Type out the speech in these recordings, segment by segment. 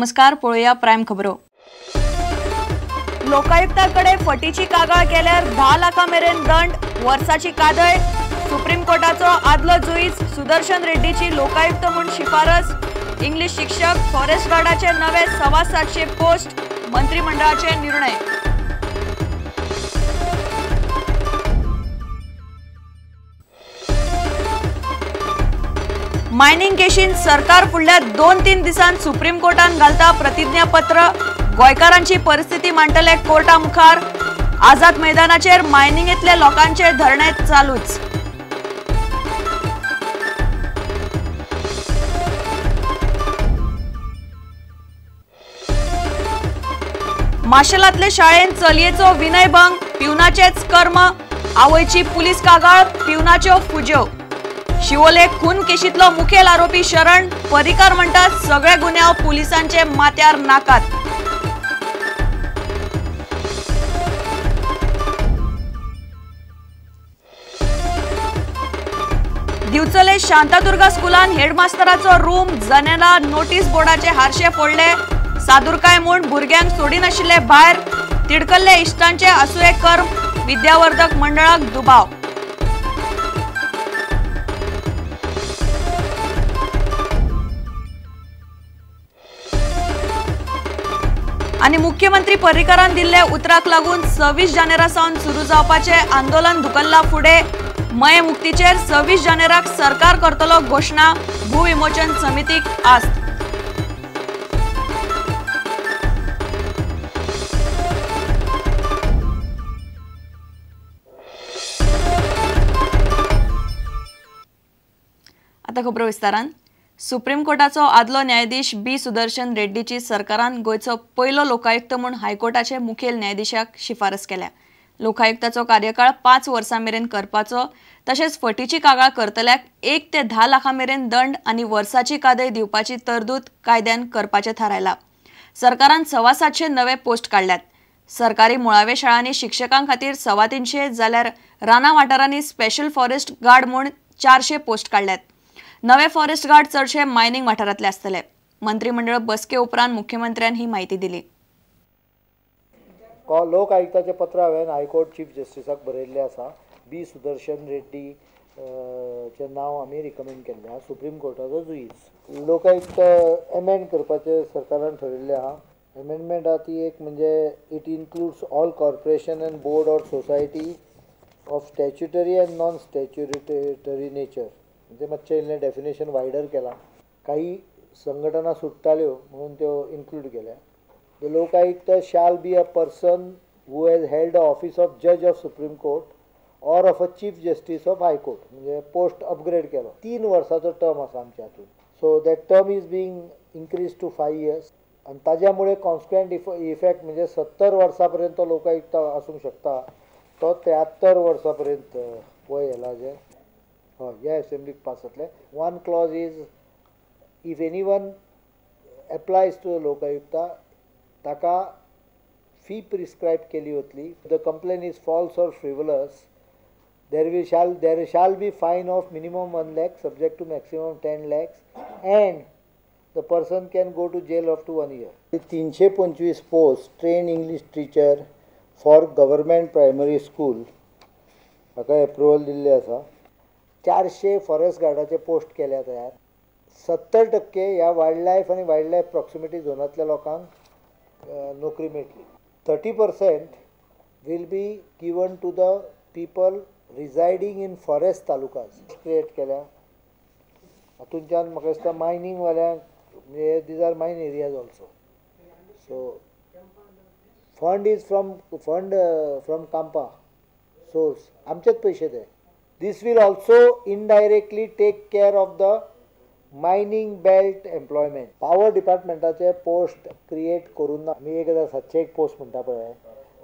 नमस्कार, पळोवया प्रायम खबरो। लोकायुक्ताकडे फटीची कागाळ केल्यार 10 लाखां मेरेन दंड, वर्साची कादय। सुप्रीम कोर्टाचो आदलो जुईज सुदर्शन रेड्डीची लोकायुक्त म्हूण शिफारस। इंग्लीश शिक्षक, फॉरेस्ट गार्डाचे नवे 725 पोस्ट, मंत्रिमंडळाचे निर्णय। मायनिंग केशीन सरकार फुडल्या 2-3 दिसांत सुप्रीम कोर्टान घालता प्रतिज्ञापत्र। गोंयकारांची परिस्थिती मांडटले कोर्टा मुखार। आझाद मैदानाचेर मायनिंगेतल्या लोकांचे धरणे चालूच। माशेलांतले शाळेंत चलयेचो विनयभंग, पिवनाचेच कर्म, आवयची पुलीस कागाळ, पिवनाच्यो फुज्यो। शिवोले खून केशींतलो मुखेल आरोपी शरण पर्रीकार म्हणटात सगळे गुन्यांव पुलिसांचे माथ्यार नाकात। दिवचले शांतादुर्गा स्कुलान हेडमास्टराचो रूम, जनेला, नोटीस बोर्डाचे हारशे फोडले। सादुरकाय म्हूण भुरग्यांक सोडिनाशिल्ले भायर। तिडकल्ले इश्टांचे आसुये कर्म, विद्यावर्धक मंडळाक दुबाव। आनी मुख्यमंत्री पर्रीकारान दिल्ले उतराक लागून 26 जानेरा सावन सुरू जावपाचें आंदोलन धुकल्ला फुडें। मये मुक्तीचेर 26 जानेराक सरकार करतलो घोशणा, भूविमोचन समितीक आस्त। आता खबरो विस्तारान। सुप्रीम कोर्टाचो आदलो न्यायाधीश बी सुदर्शन रेड्डीची सरकारान गोंयचो पयलो लोकायुक्त म्हूण हायकोर्टाचे मुखेल न्यायाधीशाक शिफारस केल्या। लोकायुक्ताचो कार्यकाळ 5 वर्सां मेरेन करपाचो, तशेंच फटीची कागाळ करतल्याक 1 ते 10 लाखां मेरेन दंड आनी वर्साची कादय दिवपाची तरतूद कायद्यान करपाचें थारायलां। सरकारान 725 नवे पोस्ट काडल्यात। सरकारी मुळाव्या शाळांनी शिक्षकां खातीर 325 जाल्यार रानां वाठारांनी स्पेशल फॉरेस्ट गार्ड म्हूण 400 पोस्ट काडल्यात। नवे फॉरेस्ट गार्ड चडशे मायनिंग वाठारांतले आसतले। मंत्रिमंडळ बसके उपरांत मुख्यमंत्र्यान ही माहिती दिली। लोक आयुक्ताचें पत्र हांवें हायकोर्ट चीफ जस्टिसाक बरयल्लें आसा। बी सुदर्शन रेड्डी चें नांव आमी रिकमेंड केल्लें आसा, सुप्रीम कोर्टाचो जुईज। लोकायुक्त एमेंड करपाचें सरकारान ठरयल्लें आसा। एमेंडमेंट आसा ती एक म्हणजे it includes all corporation and board or society of statutory and non statutory nature. म्हणजे मातशें इल्लें डेफिनेशन वायडर केलां, काही संघटना सुट्टाल्यो म्हणून त्यो इन्क्लूड केल्या। The Lokayukta shall be a person who has held the office of judge of Supreme Court or of a Chief Justice of High Court. म्हणजे पोस्ट अपग्रेड केलो। 3 वर्साचो टर्म आसा आमच्या हातून। So that term is being increase to 5 years. आनी ताज्या मुळे constant effect म्हणजे 70 वर्सां पर्यंत तो लोकायुक्त आसूंक शकता, तो 73 वर्सां पर्यंत वय येला जे हय ह्या एसेंब्लीक पास जातलें। One clause is if any one applies to Lokayukta ताका फी प्रिस्क्रायब केली वतली। The complain is false or frivolous, there shall be fine of minimum 1 lakh subject to maximum 10 lakhs and the person can go to jail up to 1 year. 325 post train English teacher for government primary school हाका approval दिल्लें आसा। 400 forest गार्डाचे post केल्या तयार। 70% ह्या wild life आनी wild life proximity झोनांतल्या लोकांक नोकरी मेळटली। 30% will be given to the people residing in forest talukas create केल्या। हातूंतल्यान म्हाका दिसता मायनींग वाल्यांक, म्हणजे these are mine areas also. So fund is from fund from CAMPA source, आमचेच पयशे ते। This will also indirectly take care of the mining belt employment. Power डिपार्टमेंटाचे post create करून आमी 1701 पोस्ट म्हणटा पळय,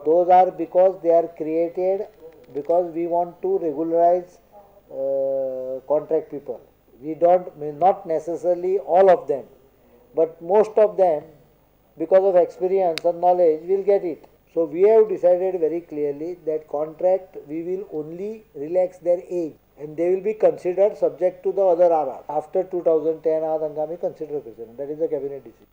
those are because they are created because we want to regularise contract people. We don't, not necessarily all of them, but most of them because of experience and knowledge will get it. So we have decided very clearly that contract we will only relax their age and they will be considered subject to the other RR. After 2010 तांकां आमी consider करचे. That is the cabinet decision.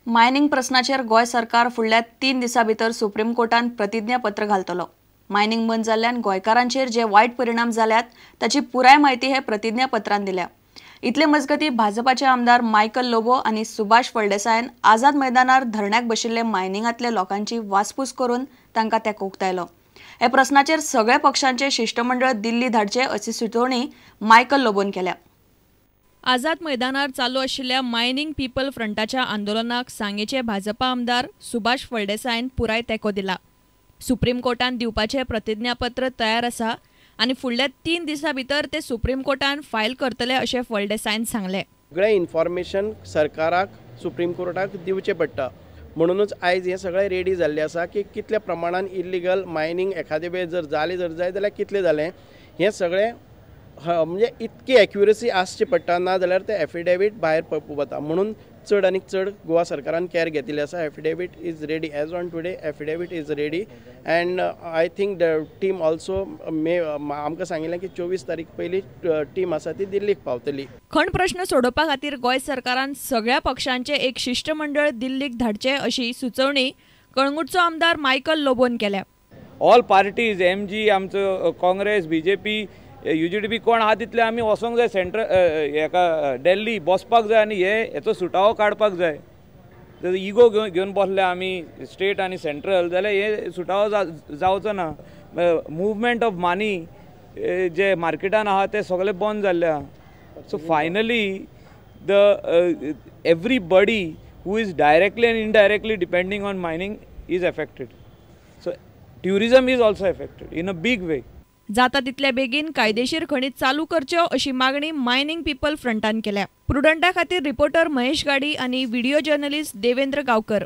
Mining प्रस्नाचेर गोंय सरकार फुडल्या 3 दिसां भितर supreme कोर्टान प्रतिज्ञापत्र घालतलो. मायनिंग बंद जाल्ल्यान गोंयकारांचेर जे वायट परिणाम जाल्यात ताची पुराय म्हायती हे प्रतिज्ञापत्रान दिल्या. इतले मजगती भाजपाचे आमदार मायकल लोबो आनी सुभाष फळदेसायान आझाद मैदानार धरण्याक बशिल्ले मायनिंगांतले लोकांची वासपूस करून तांकां तेंको उक्तायलो. हे प्रस्नाचेर सगळ्या पक्षांचे शिष्टमंडळ दिल्ली धाडचे अशी सुचोवणी मायकल लोबोन केल्या. आझाद मैदानार चालू आशिल्ल्या मायनिंग पीपल फ्रंटाच्या आंदोलनाक सांगेचे भाजपा आमदार सुभाष फळदेसायान पुराय तेंको दिला. सुप्रीम कोर्टान दिवपाचें प्रतिज्ञापत्र तयार आसा आनी फुडल्या 3 दिसां भितर ते सुप्रीम कोर्टान फायल करतले अशें फळदेसायान सांगलें. सगळें इन्फॉर्मेशन सरकाराक सुप्रीम कोर्टाक दिवचें पडटा, म्हणूनच आयज हें सगळें रेडी जाल्लें आसा की कितल्या प्रमाणान इल्लिगल मायनींग एखादे वेळ जर जालें जर जाय जाल्यार कितलें जालें हें सगळें म्हणजे इतकी एक्युरसी आसची पडटा, ना जाल्यार ते एफिडेवीट भायर वता. म्हणून चड आनी चड गोवा सरकारान कॅर घेतिल्ली आसा. Affidavit is ready as on today, affidavit is ready and I think the team also may आमकां सांगिल्लें की 24 तारीख पयली टीम आसा ती दिल्लीक पावतली. खण प्रश्न सोडोवपा खातीर गोंय सरकारान सगळ्या पक्षांचें एक शिष्टमंडळ दिल्लीक धाडचें अशी सुचोवणी कळंगूटचो आमदार मायकल लोबोन केल्या. ऑल पार्टीज एमजी आमचो काँग्रेस बीजेपी UGDP कोण आहा तितले आमी वचोंक जाय सेंट्रल हेका दिल्ली बसपाक जाय आनी हे हेचो सुटावो काडपाक जाय. जर इगो घेवन बसले आमी स्टेट आनी सेंट्रल जाल्यार हे सुटावो जावचो ना. मुवमेंट ऑफ मनी जे मार्केटान आहा ते सगळे बंद जाल्ले आहा. So finally the everybody who is directly and indirectly depending on mining is affected. So tourism is also affected in a big way. जाता तितल्या बेगीन कायदेशीर खणी चालू करच्यो अशी मागणी मायनिंग पीपल फ्रंटान केल्या. प्रुडंटा खातीर रिपोर्टर महेश गाडी आनी व्हिडिओ जर्नलिस्ट देवेंद्र गावकर.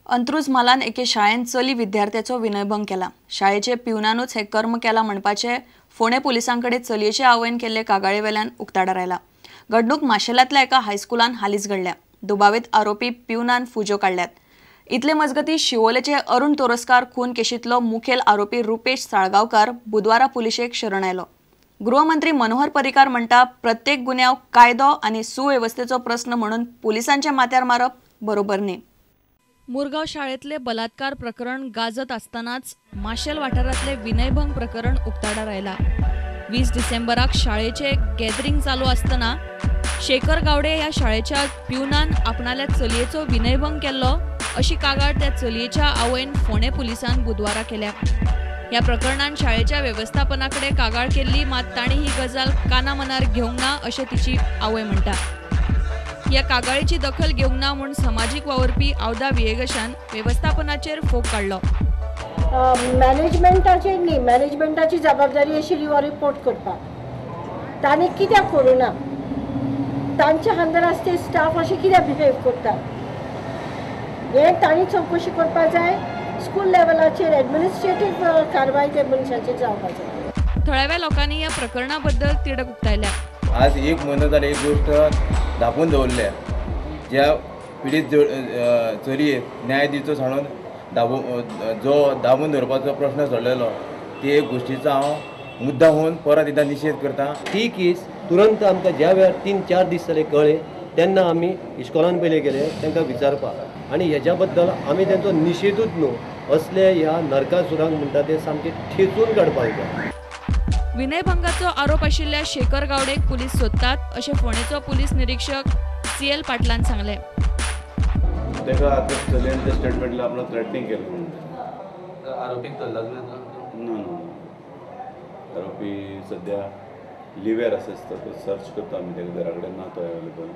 अंत्रुज म्हालान एके शाळेन चली विद्यार्थ्याचो विनयभंग केला. शाळेचे पिवनानूच हे कर्म केला म्हणपाचे फोंडें पुलिसांकडे चलयेचे आवयन केल्ले कागाळेवेल्यान उक्ताडार आयला. घडणूक माशेलांतल्या एका हायस्कुलान हालींच घडल्या. दुबावीत आरोपी पिवनान फुज्यो काडल्यात. इतले मजगती शिवोलेचे अरुण तोरस्कार खून केशींतलो मुखेल आरोपी रुपेश साळगांवकार बुधवारा पुलिशेक शरण आयलो. गृहमंत्री मनोहर पर्रीकार म्हणटा प्रत्येक गुन्यांव कायदो आनी सुवेवस्थेचो प्रस्न म्हणून पुलिसांच्या माथ्यार मारप बरोबर न्ही. मुरगांव शाळेंतले बलात्कार प्रकरण गाजत आसतनाच माशेल वाठारांतले विनयभंग प्रकरण उक्ताडार आयला. 20 डिसेंबराक शाळेचे गॅदरिंग चालू आसतना शेखर गावडे ह्या शाळेच्या प्युनान आपणाल्या चलयेचो विनयभंग केल्लो अशी कागाळ त्या चलयेच्या आवयन फोंडें पुलिसान बुधवारा केल्या. ह्या प्रकरणान शाळेच्या वेवस्थापनाकडे कागाळ केल्ली, मात तांणी ही गजाल काना मनार घेवंक ना अशें तिची आवय म्हणटा. ह्या कागाळीची दखल घेवंक ना म्हूण समाजीक वावुरपी आवदा वियेगशान वेवस्थापनाचेर फोग काडलो. मॅनेजमेंटाचेर न्ही, मॅनेजमेंटाची जबाबदारी आशिल्ली हो रिपोर्ट करपाक, तांणी कित्याक करूं ना, तांच्या अंदर आसते स्टाफ अशें कित्याक बिहेव करता हें तांणी चवकशी करपाक जाय. स्कूल लेवलाचेर एडमिनिस्ट्रेटीव कारवाय त्या मनशाचेर जावपाक जाय. थळाव्या लोकांनी ह्या प्रकरणा बद्दल तिडक उक्तायल्या. आज एक म्हयनो जालो एक गोश्ट धापून दवरल्या, ज्या पिडीत चलयेक न्याय दिवचो सांडून जो दाबून दवरपाचो प्रश्न सरलेलो ते एक गोश्टीचो हांव मुद्दा होवन परत एकदां निशेध करता. ती केस तुरंत आमकां ज्या वेळार 3-4 दीस जाले कळ्ळे तेन्ना आमी इस्कॉलान पयले गेले तांकां विचारपाक आनी हेज्या बद्दल आमी तेंचो निशेधूच न्हू असले ह्या नरकासुरांक म्हणटा ते सामके ठेचून काडपाक जाय. विनयभंगाचो आरोप आशिल्ल्या शेखर गावडेक पुलीस सोदतात अशें फोंडेचो पुलीस निरीक्षक सी.एल. पाटलान सांगलें. ताका आतां चलयेन ते स्टेटमेंट आपणाक थ्रेटनींग केलें. आरोपीक धरला तुवें? ना ना, आरोपी सद्या लिव्यार आसा दिसता, तो सर्च करता आमी ताका घरा कडेन ना तो अवेलेबल.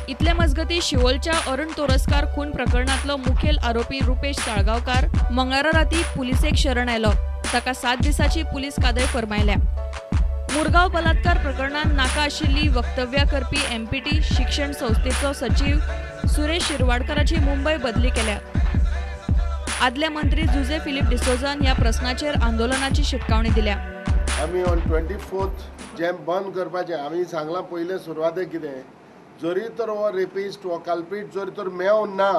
इतले मजगती शिवोलच्या अरुण तोरस्कार खून प्रकरणांतलो मुखेल आरोपी रुपेश साळगांवकार मंगळारा राती पुलिसेक शरण आयलो. ताका 7 दिसांची पुलीस कादय फर्मायल्या. मुरगांव बलात्कार प्रकरणांत नाका आशिल्ली वक्तव्यां करपी एमपीटी शिक्षण संस्थेचो सचीव सुरेश शिरवाडकराची मुंबय बदली केल्या. आदले मंत्री जुझे फिलीप डिसोजान ह्या प्रस्नाचेर आंदोलनाची शिटकावणी दिल्या. आमी ऑन 24 जॅम बंद करपाचें आमी सांगलां पयलें सुरवातेक, कितें जरी तर हो रेपिस्ट हो कल्पीट जरी तर मेवो ना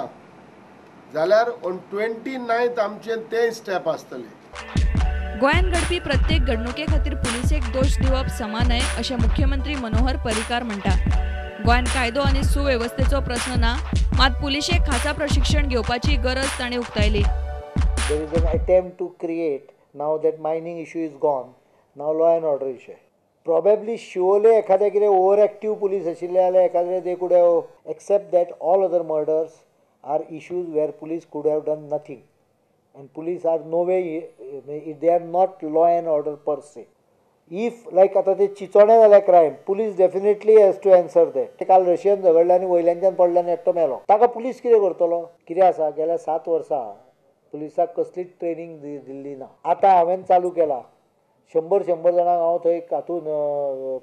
जाल्यार ऑन 29 आमचें ते स्टेप आसतले. गोंयांत घडपी प्रत्येक घडणुके खातीर पुलिसेक दोश दिवप समा न्हय अशें मुख्यमंत्री मनोहर पर्रीकार म्हणटा. गोंयांत कायदो आनी सुवेवस्थेचो प्रस्न ना, मात पुलिशेक खासा प्रशिक्षण घेवपाची गरज ताणें उक्तायली. There is an attempt to create now that mining issue is gone, now law and order issue. Probably Siolim एखाद्या कितें ओवर एक्टीव पुलीस आशिल्ले जाल्यार एखाद्या they could have accept that all other murders are issues where police could have done nothing and police are no way, they are not law and order per se. If like आतां ते चिचोण्या जाल्यार crime, police definitely has to answer that. काल Russian झगडले आनी वयल्यानच्यान पडले आनी एकटो मेलो, ताका पुलीस कितें करतलो? कितें आसा, गेल्या 7 वर्सां पुलिसाक कसलीच ट्रेनींग दिल्ली ना. आतां हांवें चालू केला 100-100 जाणांक हांव थंय हातून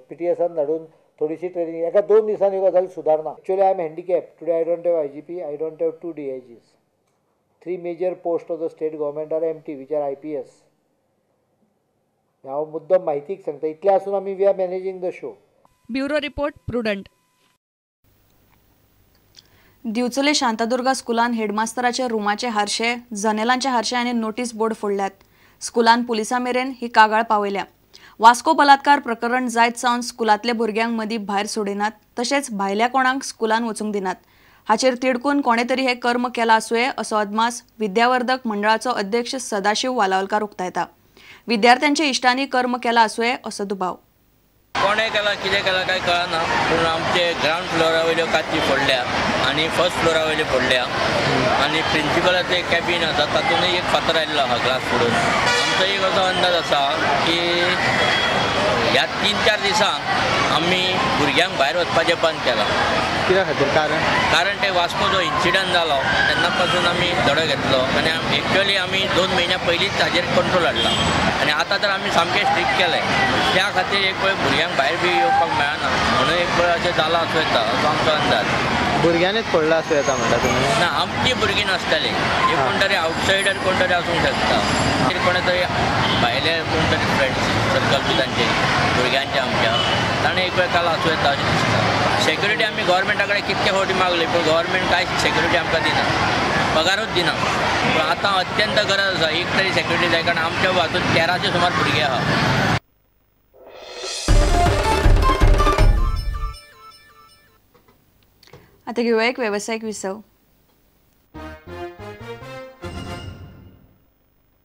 PTSान धाडून थोडीशी ट्रेनींग, एका 2 दिसांनी गजाल सुदारना. Actually I am handicap today. I don't have IGP, I don't have 2 DIGs, 3 major post of the state government are empty which are IPS. हांव मुद्दम माहितीक सांगता, इतलें आसून आमी we are managing the show. Bureau report, Prudent. Divchale Shantadurga स्कुलान हेडमास्तराच्या रुमाचे हारशे, जनेलांचे हारशे आनी notice board फोडल्यात. स्कुलान पुलिसां मेरेन ही कागाळ पावयल्या. वास्को बलात्कार प्रकरण जायत सावन स्कुलांतले भुरग्यांक मदीं भायर सोडिनात, तशेंच भायल्या कोणाक स्कुलान वचूंक दिनात. हाचेर तिडकून कोणे तरी हे कर्म केला आसुये असो अदमास विद्यावर्धक मंडळाचो अध्यक्ष सदाशिव वालावलकार उक्तायता. विद्यार्थ्यांच्या इश्टांनी कर्म केला आसुये असो दुबाव. कोणें केला कितें केलां कांय कळना, पूण आमचे ग्रावंड फ्लोरा वयल्यो काची फोडल्या आनी फर्स्ट फ्लोरा वयल्यो फोडल्या आनी प्रिंसिपलाचें कॅबीन आसा तातूंतय एक फातर आयिल्लो आसा ग्लास फोडून. आमचो एक असो अंदाज आसा की ह्या 3-4 दिसांक आमी भुरग्यांक भायर वचपाचें बंद केलां. कित्या खातीर? कारण कारण ते वास्को जो इन्सिडंट जालो तेन्ना पासून आमी धडो घेतलो आनी एक्चुअली आमी 2 म्हयन्या पयलींच ताजेर कंट्रोल हाडला आनी आतां तर आमी सामकें स्ट्रिक्ट केलें. त्या खातीर एक वेळ भुरग्यांक भायर बी येवपाक मेळना म्हणून एक वेळ अशें जालां आसूं येता असो आमचो अंदाज. भुरग्यांनीच फोडला आसूं येता म्हणटा तुमी? ना, आमची भुरगीं नासतालीं, एक कोण तरी आवटसायडर कोण तरी आसूंक शकता, कोणे तरी भायले कोण तरी फ्रेंड्स सर्कल बी तांचे भुरग्यांचे आमच्या ताणें एक वेळ काल आसूं येता अशें दिसता. सेक्युरिटी आमी गव्हर्मेंटा कडेन कितके फावटी मागली पूण गव्हर्मेंट कांय सेक्युरिटी आमकां दिना, पगारूच दिना. पूण आतां अत्यंत गरज आसा एक तरी सेक्युरिटी जाय, कारण आमच्या हातूंत 1300 सुमार भुरगे आहा. आता घेऊया एक व्यावसायिक विसव.